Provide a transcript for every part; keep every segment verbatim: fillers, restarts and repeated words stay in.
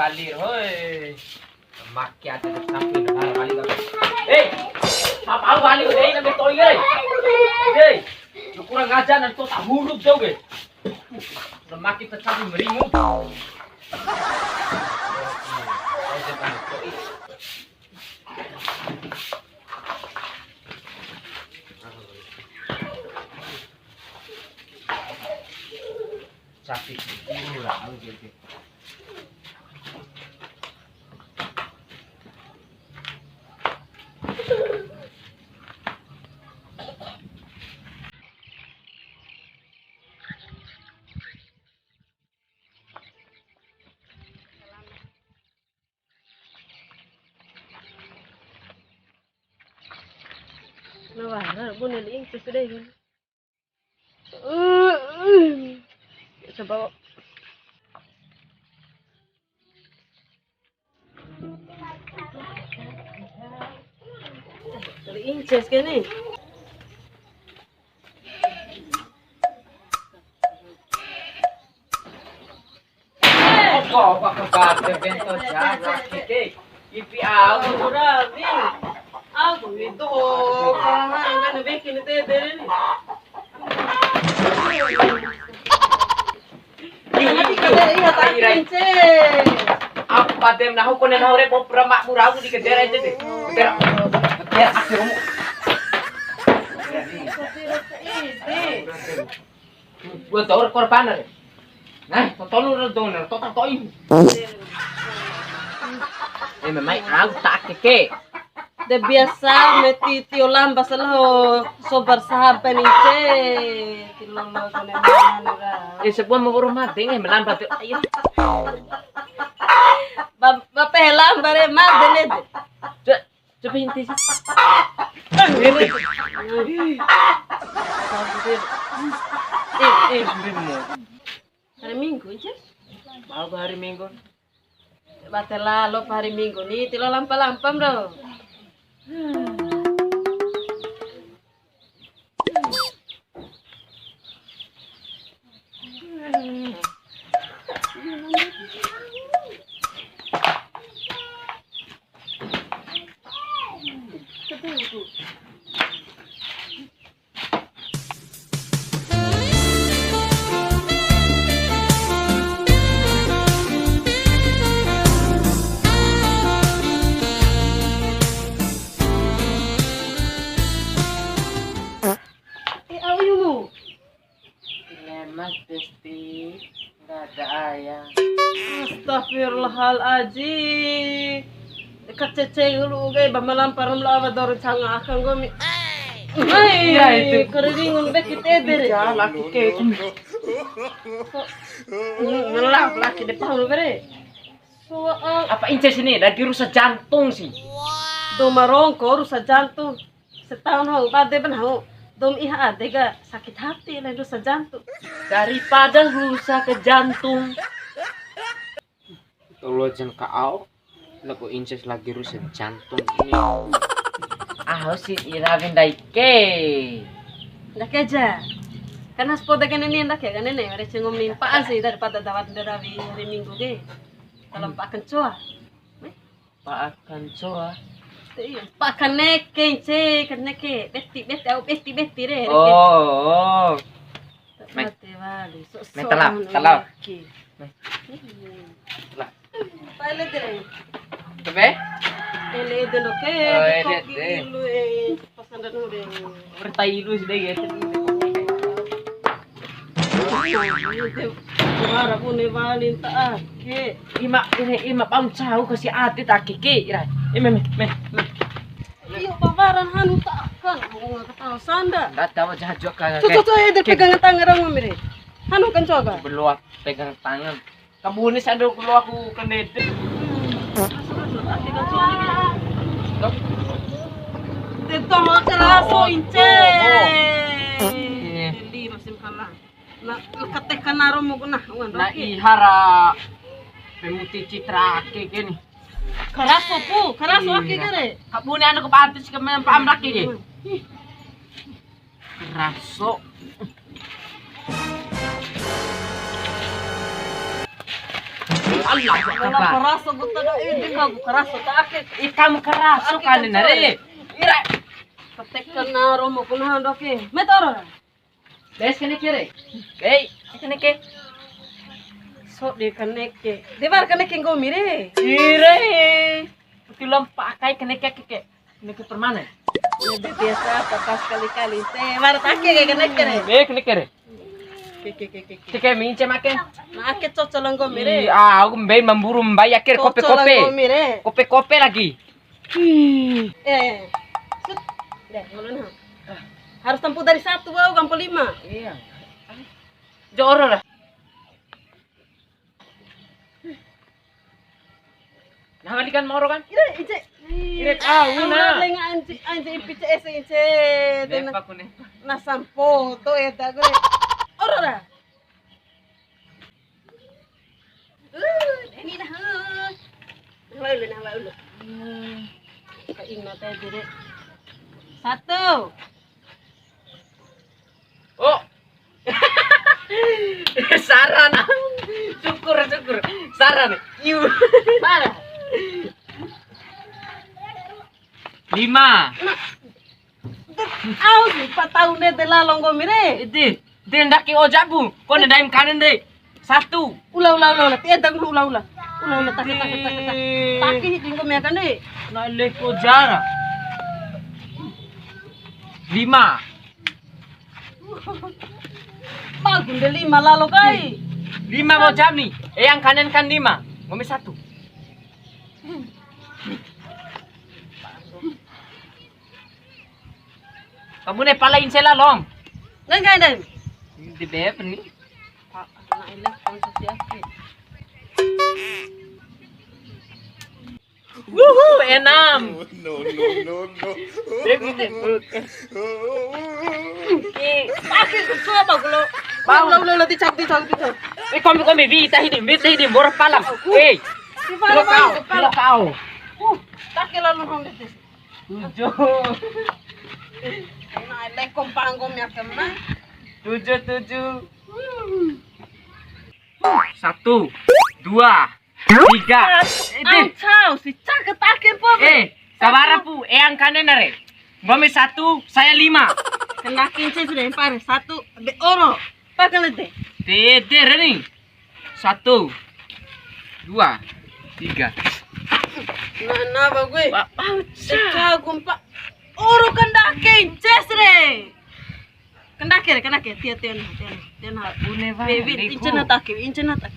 Bali, hoi. Maki ada di samping, ada bali, bali. Hei, apa au bali, hei, nanti to'i, hei. Hei, lu kurang ajar, nanti tak huruf jauh, hei. Udah maki pecah di merimu. Sakit dulu lah, gitu. Na wara, bune li incis deh kan. Coba. Li incis ke ni. Opo, opo, opo, bento jago, keke. Ipi au, ura, wi. Au, itu, oh, kahan, kan, bikin teh, deh, ni. Iya, tak kece. Apa dem nahu kone nahu re, mau pura mak murau di kedera aja deh. Kedera. Kedera, akhirmu. Dua taur korban re. Nah, tolu re dong, total to'i. Eh, memang au tak keke. De biasa meti tio lamba selaho sobar sahabat ni ce. Tilolo kone mana ra. Eh, sebuah mau rumah deng, eh, melamba tu. Ayo. Ba-, bape lamba re, made ne de. Coba inti sih. Eh, eh, hari Minggu aja. Mau ke hari Minggu. Bate lalo pa hari Minggu ni, tilo lampa-lampa, bro. Eh, au iumu. Lemas, Besti. Nggak ada ayah. Astagfirullahaladzim. Kacece dulu, gai, ba malampa ram la awa doro canga akan gomi. Iya, itu. Keriringun be kita ede re. Iya, laki ke itu. Ngelak laki depan lu bere. Soal apa inces ini? Lagi rusak jantung sih. Do marongko rusak jantung. Setahun hau bade ben hau. Dom iha ade ga sakit hati, lain rusak jantung. Daripada rusak ke jantung. Tolo jen ka au, labo inces lagi rusak jantung ini. Au si ira ndai ke. Ndake aja. Karena sepoda kan ini ndake kan ini, ada cengom limpa sih daripada dawat ndarawi hari Minggu ke. Kalau pakan coa. Pa'a kancoa. Iya, pa'a kaneke, ce, kaneke. Beti, beti, au beti, beti re, reke. Oh, oh. Mate wali, sok-sok. Mate lah, anu, kalau. Oke. Lah. Pa'a ele de re. Tebe? Ele de lo ke, oh, ele de. Koki ilu, eh. Pasanda nu re. Bertai ilu sudah ya. Wara bune wali ta ake. Ima, ire, ima pam cau kasi ade ta ake ke, ira. Ime, me, me, me. Iyo, babaran hanu ta akan, aku nggak ketawa sanda. Nggak tahu, jahat juga. Tuh, tuh, tuh, eh, dia pegangan tangan orang, Mami, re. Hanu kan coba. Belum pegang tangan. Kabune sando kulo aku kandede. Te toho karaso ince. Iya. Eli masih kalah. Na, na kateka naro mo guna, wan. Na ihara pemuti citra ake keni. Karaso pu, karaso ake kere. Kabune anu ke pantis ke men pamrak ke. Raso. Alu Karaso ku ta do, eh, di ka ku karaso ta ake. Ih, kamu karaso ake kan, na re. Ira. Petek kena romo ku na ndo ke. Metoro. Des kene kere. Hei, kene ke. So de kene ke. De bar kene ke nggomi re. Ire. Uti lom pakai kene ke ke. Kene ke permanen. Ini biasa apa pas kali-kali. Te bar take ke kene kere. Be kene kere. Ke ke ke ke. Tike mince make. Na ake cocok lo nggomi re. Ih, ah, aku mbei mamburu mbai akhir kope-kope. Cocok lo nggomi re. Kope-kope lagi. Hmm. Eh, sut. Deh, ngolon ha. Harus tempuh dari satu, bau, gampang lima. Iya. Joro lah. Nah, balikan moro kan? Ire, ice. Ire, tahu, nah. Lenga anci, anci ipi ce ese, ice. Nepa ku nepa. Na sampo, to eta gue. Oro lah. Uh, ini dah. Uh. Nah, ulu, nah, ulu. Hmm. Ka ingat aja deh. Satu. Oh. Saran. Syukur, syukur. Saran. Iu. Mana? Lima. Au si, pa tau nde te lalo nggomi re. Ede, de ndake ojabu. Kone daim kanen re. Satu. Ula, ula, ula, ula. Ti edang ula, ula. Ula, ula, take, take, take, take. Taki hidi nggomi akan re. Na leko jara. Lima. Bagus nde lima lalo kai. Lima mau jam ni. Eh, yang kanen kan lima. Nggomi satu. Kabune pala insela long. Ngai, ngai, ngai. Di bep ni. Pak, anak ini konsesi apa? Wuhu, enam. No, no, no, no. Dia bisa. Eh, pakai susah apa kalau. Bang, lo, lo, lo, dicak, dicak, dicak. Eh, kombi, kombi, bi, tahi di, bi, tahi di, bor palam. Eh, kalau kau, kalau kau. Uh, tak kira lu dong, deh. Tujuh. Nah, lekom panggung ya, kena. Tujuh, tujuh. Satu, dua, tiga. Eh, deh. Ancau, si cak ketakin po. Eh, sabara pu, eh, angkane nare. Nggomi satu, saya lima. Kena kince sudah, empat, satu, be oro. Pakai lete. Tete, Reni. Satu, dua, tiga. Nah, nah, bagus. Wa-, wa-, Eka gumpa. Oro kandake, ces re. Kandake re, kandake. Tia, tia, nah, tia, nah, tia, nah. Bune wa, Wiwin, deku. Incen na take, incen na take.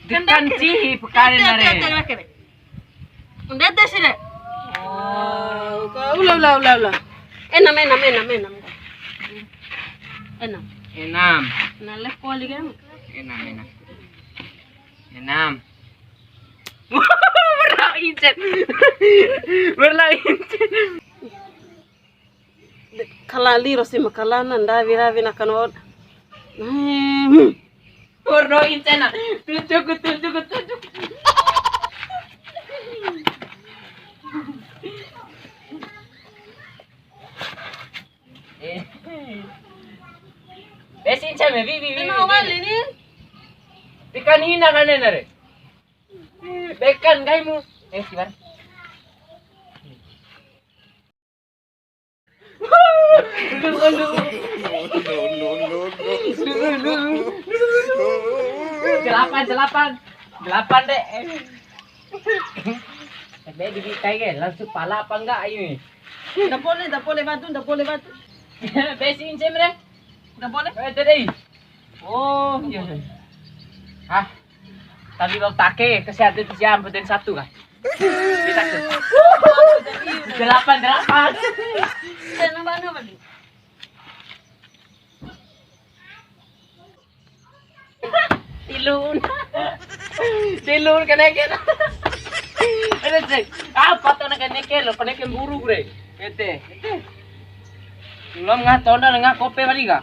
Dekan cihi pekare nare. Tia, tia, tia, tia, tia. Ndede si re. Oh, ka-, ula, ula, ula, ula. Enam, enam, enam, enam. Enam. Enam. Nah, leh kuali kan? Enam, enam. Enam. Berlak incen. Berlak incen. Kalali rosi makalana, ndawi rawi na kano. Hmm. Porno incena. Tujuh ku, tujuh ku, tujuh ku. Eh. Besi incen, bi, bi, bi, bi. Tenang, wali ni. Ikan hina kan, nare. Bekan kaimu. Eh, sibar. Delapan, delapan. Delapan, dek. Be di kai ke, langsung pala apa enggak ini? Ndak boleh, ndak boleh batu, ndak boleh batu. Besi incem, re. Ndak boleh. Eh, tadi. Oh, iya. Ah, tadi lo take, kesehatan siam, badan satu kan? Kita ke. Delapan, delapan. Saya nambah, nambah nih. Tilun. Tilun kene kene. Ada cek. Apa tuh anak kene kene lo, kene kene buru, bre. Ete, ete. Belum nggak tonda, nggak kope balik kah?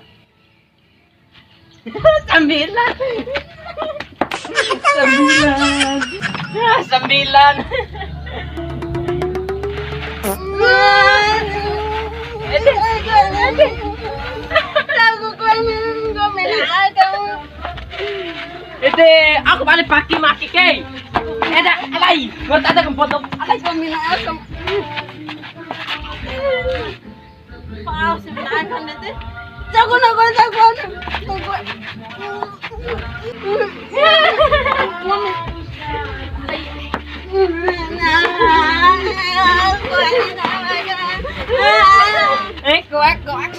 Sembilan. Sembilan. Ya, sembilan. Lagu gue minggu menang aja. Ede, aku balik paki maki, kei. Eda, alai. Gua tak ada kempot. Alai, kau mina asam. Pau, sebenarnya kan itu. Jago, jago, jago, jago. Eh, kuat, kuat.